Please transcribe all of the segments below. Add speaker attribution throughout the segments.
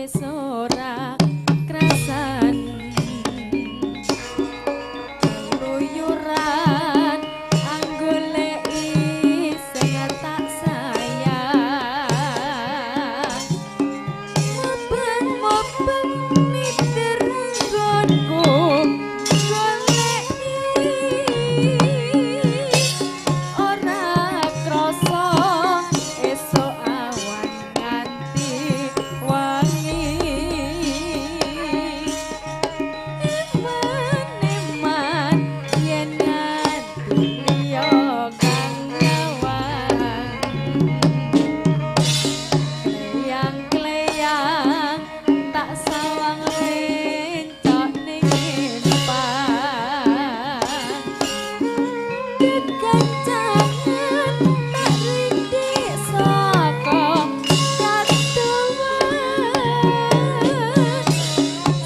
Speaker 1: wis ora krasan keluyuran anggoleki sing tak sayang mubeng-mubeng miter nggonku goleki ora krasa esuk awan nganti wangi eman-eman yen nganti liya kang nyawang kleyang-kleyang tak sawang lencok ning empang kekancangan tak rindik saka kadowan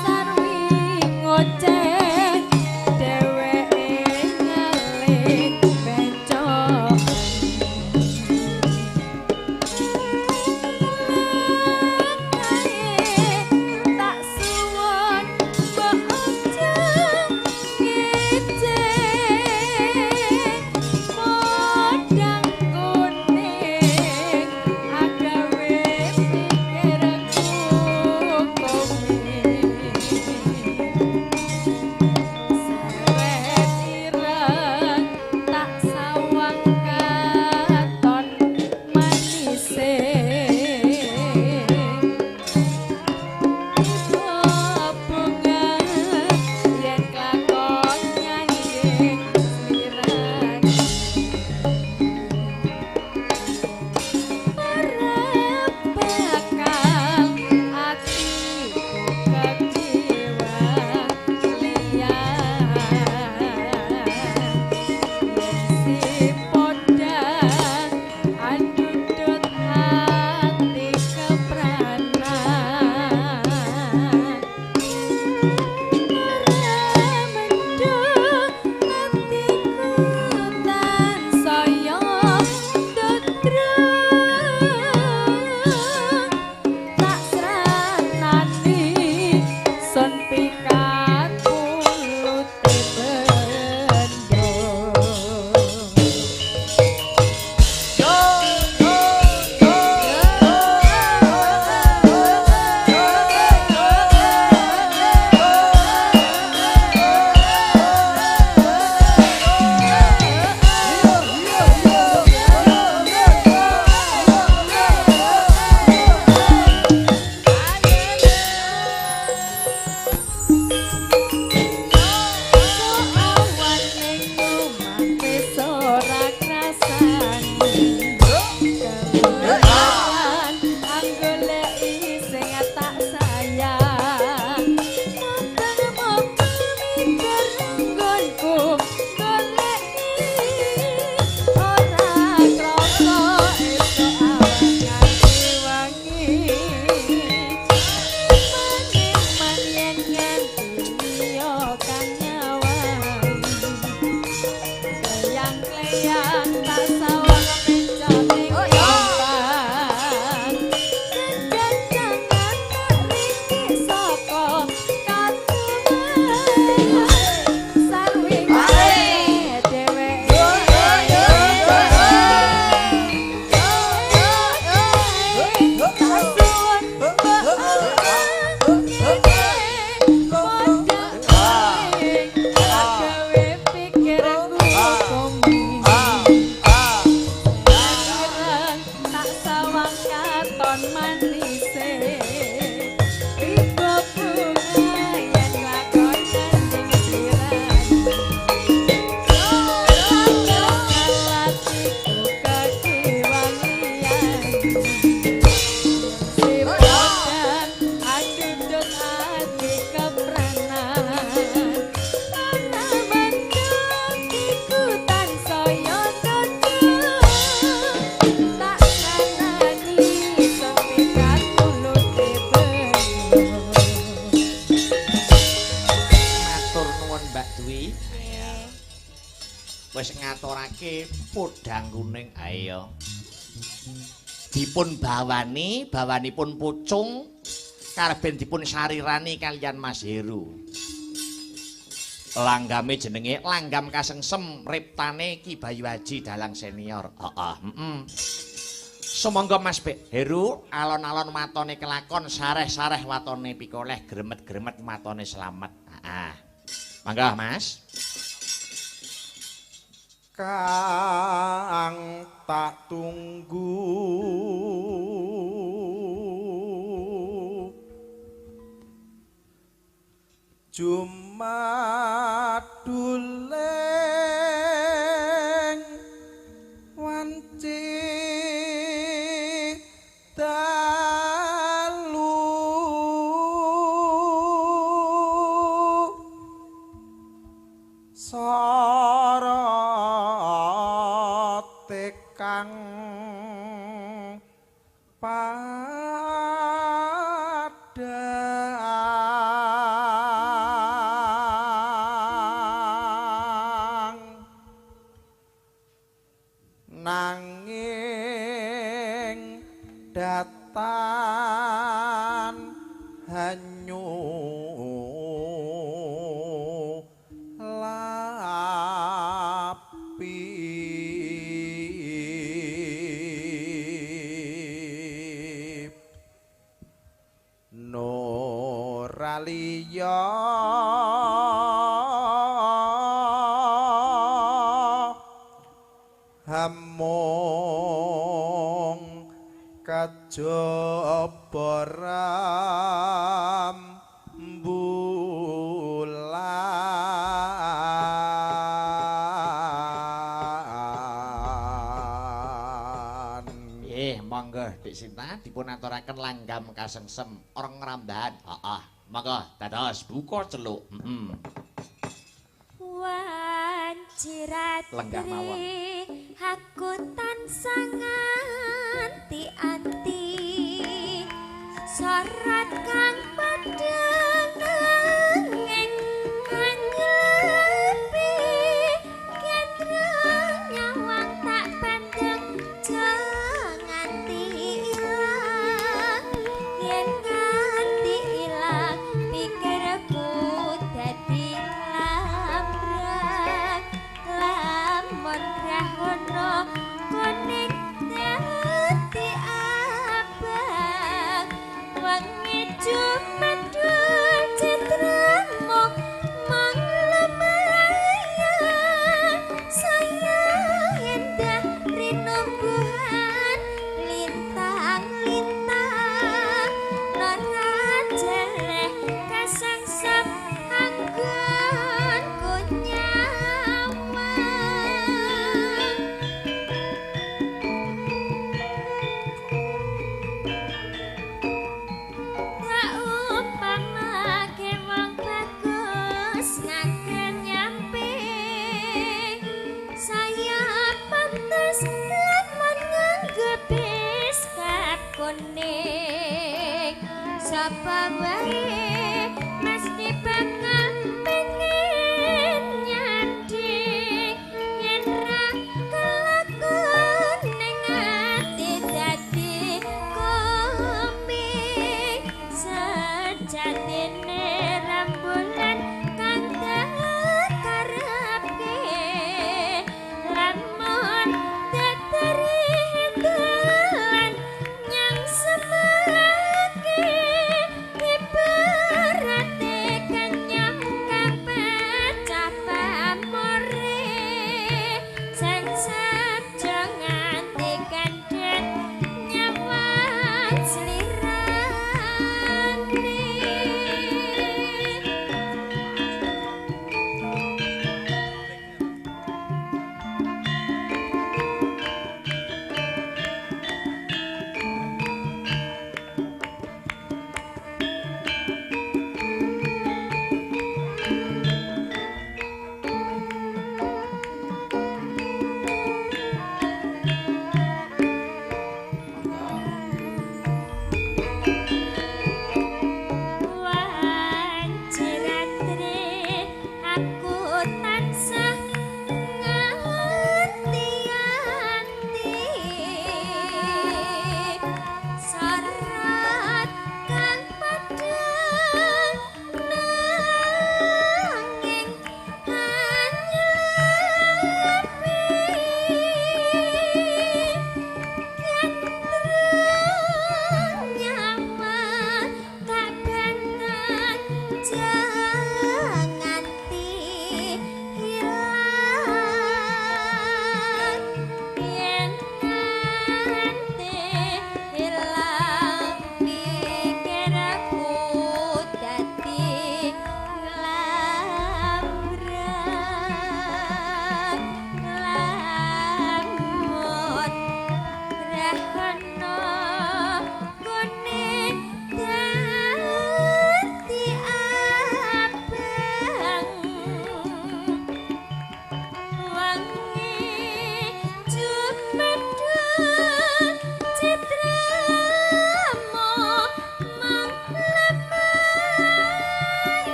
Speaker 1: sarwi ngoceh dheweke ngalih becok tak suwun mbok aja ngece podang kuning agawe pikirku kowe seret ireng tak sawang katon manise bunga yen kelakon nyanyi slirane ora bakal atiku kekiwa liyan yen si podang andudut ati kepranan ora mendung atiku tansaya ndudruk tak sranani sun pikat pulute bendo.
Speaker 2: Yo yo yo
Speaker 1: Awan ning omah wis ora krasan keluyuran anggoleki sing tak sayang mubeng-mubeng miter nggonku goleki ora krasa esuk awan nganti wangi eman-eman yen nganti liya kang nyawang kleyang-kleyang tak sawang mencok ning empang kekancangan tak rindik saka katungan sarwi ngoceh dheweke tak suwun mbok aja ngene podang kuning agawe pikirku komi ireng tak sawang katon manise tiba bunga yen lakon ning slirane ora bakal atiku kekiwang liyan si podang andudut ati kepranan ora mendung iku tansaya nduduk tak sranani sepikat mulute bendo.
Speaker 2: Matur nuwun Mbak Dwi. Wis ngaturake podang kuning ayo. Dipun bawani, bawanipun pucung. Karben dipun sarirani kaliyan Mas Heru. Langgame jenenge Langgam Kasengsem riptane Ki Bayu Aji dalang senior. Heeh, heeh. Sumangga Mas Heru alon-alon matone kelakon, sareh-sareh watone pikoleh, gremet-gremet matone slamet. Heeh. Mangga Mas.
Speaker 3: Kang tak tunggu jumaduling wanci dalu sorote kang padang nanging datan hanyu lapi Nuraliya hamung kajaba rembulan.
Speaker 2: Nggih, monggo Dik Sinta dipun aturaken Langgam Kasengsem orang ngrambahan. Heeh, monggo dados buka celuk. Heeh.
Speaker 1: Wanci
Speaker 2: Lenggah mawon.
Speaker 1: ratri aku tansah nganti-anti sorat kang padhang nanging anglepi kendra nyawang tak bandeng nganti ilang yen nganti ilang pikirku dadi lambrang lamun grahono kuning dadi abang wengi jumadul citramu mung lumayan saya endah rinumbuhan lintang-lintang nora jeleh kasangsem anggonku nyawang. Tak upamake wong bagus ngaken nyampe saya pantes lamun nganggo biskat kuning sapa wae mesti bakal pengen nyanding yen ra kelakon ning ati dadi kuping sejatine rembulan kang karepke lamun teteri dalan nyang semake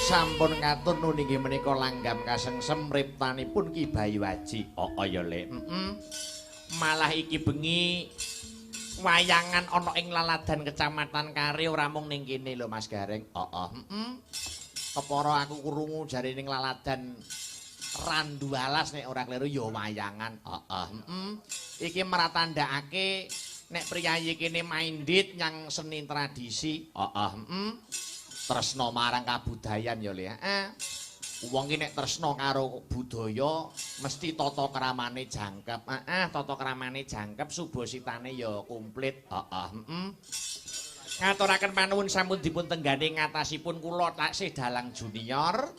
Speaker 2: Sampun ngatur nun inggih menika langgam kasengsem riptanipun Ki Bayu Aji. Oh ya Le. Malah iki bengi wayangan ana ing laladan Kecamatan Kare ora mung ning kene lho Mas Gareng. Heeh. Kepara aku krungu jare ning laladan Randualas nek ora kleru ya wayangan. Heeh. Iki meratandakake nek priyayi kene minded nyang seni tradisi. Heeh. Tresna marang kabudayan ya Le. Heeh. Wong ki nek tresna karo budaya mesti tata kramane jangkep. Heeh, tata kramane jangkep, subasitane ya komplit. Heeh. Ngaturaken panuwun sampun dipun tenggane ngatasipun kula taksih dalang junior.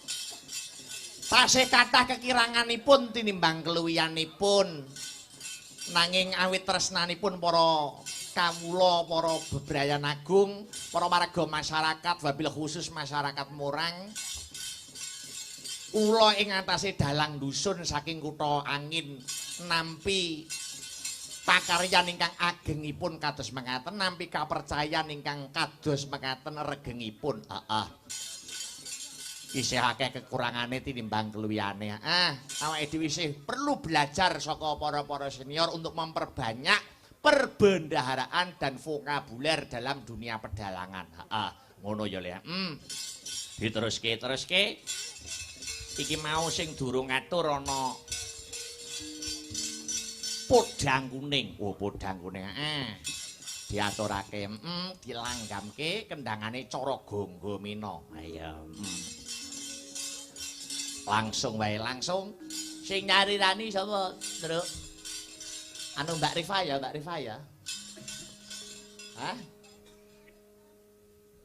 Speaker 2: Tasih kathah kekiranganipun tinimbang keluwihanipun. Nanging awit tresnanipun para kawula, para bebrayan agung, para warga masyarakat, wabil khusus masyarakat Morang, kula ing atase dalang dusun saking kutha Angin nampi pakaryan ingkang agengipun kados mekaten, nampi kapercayan ingkang kados mekaten regengipun. Heeh. Isih akeh kekurangane tinimbang keluwihane. Awake dhewe isih perlu belajar saka para-para senior untuk memperbanyak perbendaharaan dan vokabuler dalam dunia pedalangan. Heeh, ngono ya Le. Diteruske, teruske. Iki mau sing durung ngatur ana podang kuning. Oh, podang kuning. Heeh. Diaturake, dilanggamke kendangane cara Gangga Mina. Ayo. Langsung wae, langsung. Sing nyarirani sapa, Truk? Anu Mbak Rifa ya, Mbak Rifa ya. Hah?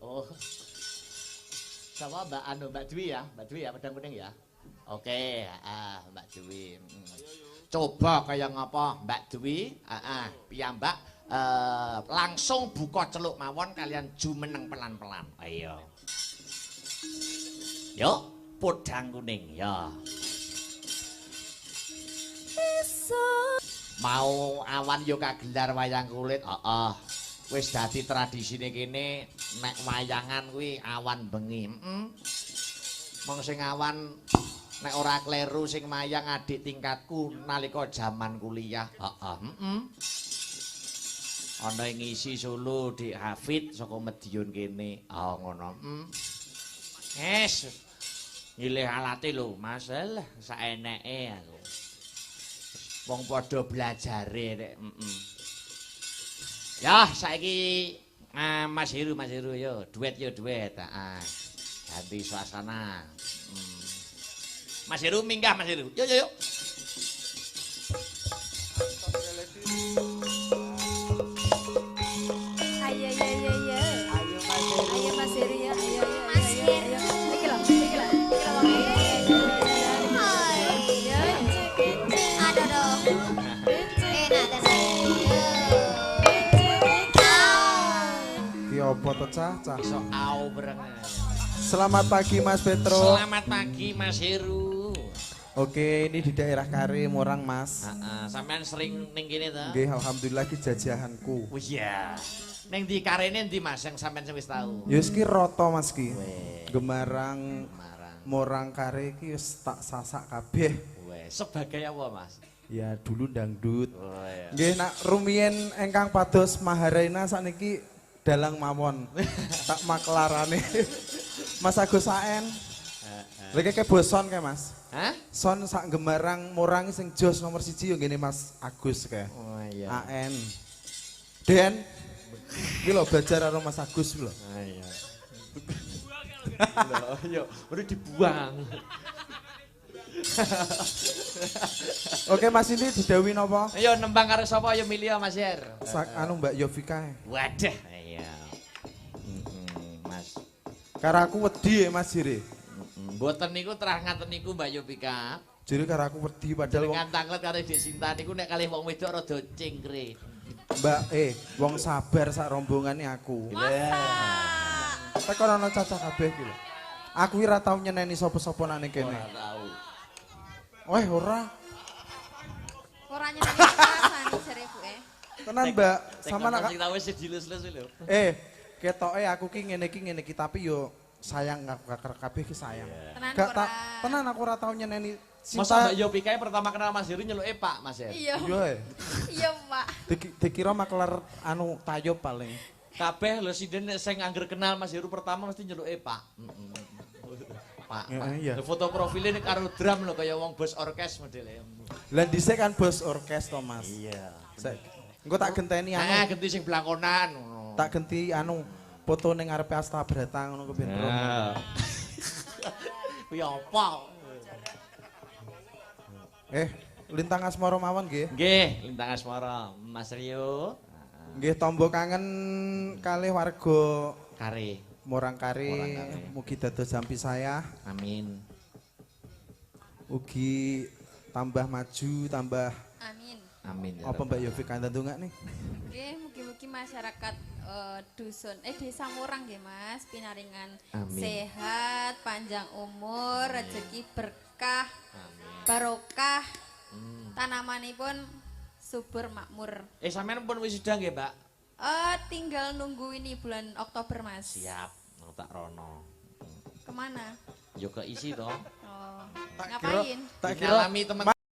Speaker 2: Oh. Sama Mbak anu Mbak Dwi ya, Mbak Dwi ya, pedang kuning ya. Oke, Mbak Dwi. Coba kaya ngapa Mbak Dwi? Heeh, piyambak langsung buka celuk mawon kalian jumeneng pelan-pelan. Ayo. Yuk, podang kuning ya. Mau awan yo kagelar wayang kulit. Heeh. Wis dadi tradisine kene nek wayangan kuwi awan bengi. Mong sing awan nek ora kleru sing mayang adik tingkatku nalika jaman kuliah. Heeh. Ana ing ngisi Solo Dik Hafid saka Mediun kene. Oh ngono. Es. Nyilih alate lho, Mas. Lah saeneke aku. Wong padha blajare nek. Ya, saiki Mas Heru, Mas Heru yo, duet yo duet. Heeh. Ganti suasana. Mas Heru minggah Mas Heru. Yo yo yo.
Speaker 1: Ayo yo yo yo. Ayo Mas Heru. Ayo Mas Heru yo. Ayo yo. Mas Heru. Iki lho, iki lho. Iki lho wong.
Speaker 4: Aduh. Enak tenan.
Speaker 3: Ki opo to cah cah?
Speaker 2: Iso au bareng.
Speaker 3: Selamat pagi Mas Petro.
Speaker 2: Selamat pagi Mas Heru.
Speaker 3: Oke, ini di daerah Kare Morang Mas.
Speaker 2: Heeh, sampean sering ning kene to?
Speaker 3: Nggih, alhamdulillah ki jajahanku.
Speaker 2: Oh iya. Ning ndi karene ndi Mas yang sampean wis tau?
Speaker 3: Ya wis ki rata Mas ki. Gemarang,
Speaker 2: Gemarang.
Speaker 3: Morang Kare ki wis tak sasak kabeh.
Speaker 2: Weh, sebagai apa Mas?
Speaker 3: Ya dulu dangdut.
Speaker 2: Oh iya.
Speaker 3: Nggih, nak rumiyin ingkang pados Maharena sakniki dalang mawon. Tak maklarane. Mas Agus Saen. Lha kayak boson kae Mas.
Speaker 2: Hah?
Speaker 3: Son sak Gemarang Morang sing jos nomor 1 yo ngene Mas Agus kae.
Speaker 2: Oh iya.
Speaker 3: AN. Den. Iki lho belajar karo Mas Agus lho.
Speaker 2: Ah iya. Lho iya, baru dibuang.
Speaker 3: Oke Mas ini didhawuhi napa?
Speaker 2: Ayo nembang karo sapa ayo milih Mas Yer.
Speaker 3: Sak anu Mbak Yovika.
Speaker 2: Wadah. Iya. Mas.
Speaker 3: Karo aku wedi ya Mas Jire.
Speaker 2: Mboten niku terah ngaten niku Mbak Yovika.
Speaker 3: Jire karo aku wedi padahal wong
Speaker 2: Dengan tanglet karo Dik Sinta niku nek kalih wong wedok rada cingkre.
Speaker 3: Mbak wong sabar sak rombongane aku.
Speaker 1: Masa?
Speaker 3: Tekon ana cacah kabeh iki lho. Aku ora tau nyeneni sapa-sapa nang kene.
Speaker 2: Ora tau.
Speaker 3: Weh ora.
Speaker 4: Ora nyeneni rasane jare ibuke.
Speaker 3: Tenan Mbak, sama
Speaker 2: nak
Speaker 3: nak
Speaker 2: sing tau wis dilus-lus lho.
Speaker 3: Ketoke aku ki ngene iki tapi yo sayang aku kabeh ki sayang.
Speaker 4: Tenan
Speaker 3: Gak
Speaker 4: ora.
Speaker 3: tak tenan aku ora tau nyeneni
Speaker 2: Masa
Speaker 3: Sinta.
Speaker 2: Mbak Yovika pertama kenal Mas Heru nyeluke Pak Mas Heru.
Speaker 4: Iya.
Speaker 3: Iya.
Speaker 4: Iya, Pak.
Speaker 3: Dikira makelar anu tayub paling.
Speaker 2: Kabeh lho sinden nek sing angger kenal Mas Heru pertama mesti nyeluke Pak. Pak.
Speaker 3: Ya, iya.
Speaker 2: Lho foto profile nek karo drum lho kaya wong bos orkes modele.
Speaker 3: Lah dhisik kan bos orkes to Mas.
Speaker 2: Iya.
Speaker 3: Sek. Engko tak genteni anu.
Speaker 2: Ah, genti sing blangkonan ngono.
Speaker 3: Tak genti anu foto ning ngarepe Astabrata ngono ku ben.
Speaker 2: Nah. Kuwi apa?
Speaker 3: Lintang Asmara mawon nggih.
Speaker 2: Nggih, Lintang Asmara, Mas Rio.
Speaker 3: Nggih tombo kangen kalih warga
Speaker 2: Kare.
Speaker 3: Morang Kare,
Speaker 2: Morang Kare.
Speaker 3: Mugi dados jampi saya.
Speaker 2: Amin.
Speaker 3: Ugi tambah maju, tambah
Speaker 4: Amin.
Speaker 2: Amin. Ya
Speaker 3: apa Mbak Yovika ndongak nih?
Speaker 1: Nggih, mugi-mugi masyarakat dusun desa Morang nggih Mas, pinaringan
Speaker 2: Amin.
Speaker 1: sehat, panjang umur, rezeki berkah,
Speaker 2: Amin.
Speaker 1: barokah. Tanamanipun subur makmur.
Speaker 2: Sampean pun wisuda nggih, Mbak?
Speaker 1: Tinggal nunggu ini bulan Oktober, Mas.
Speaker 2: Siap, tak rono.
Speaker 1: Kemana?
Speaker 2: Yo keisi to.
Speaker 1: Oh, ngapain?
Speaker 3: Tak kira
Speaker 2: Nyalami teman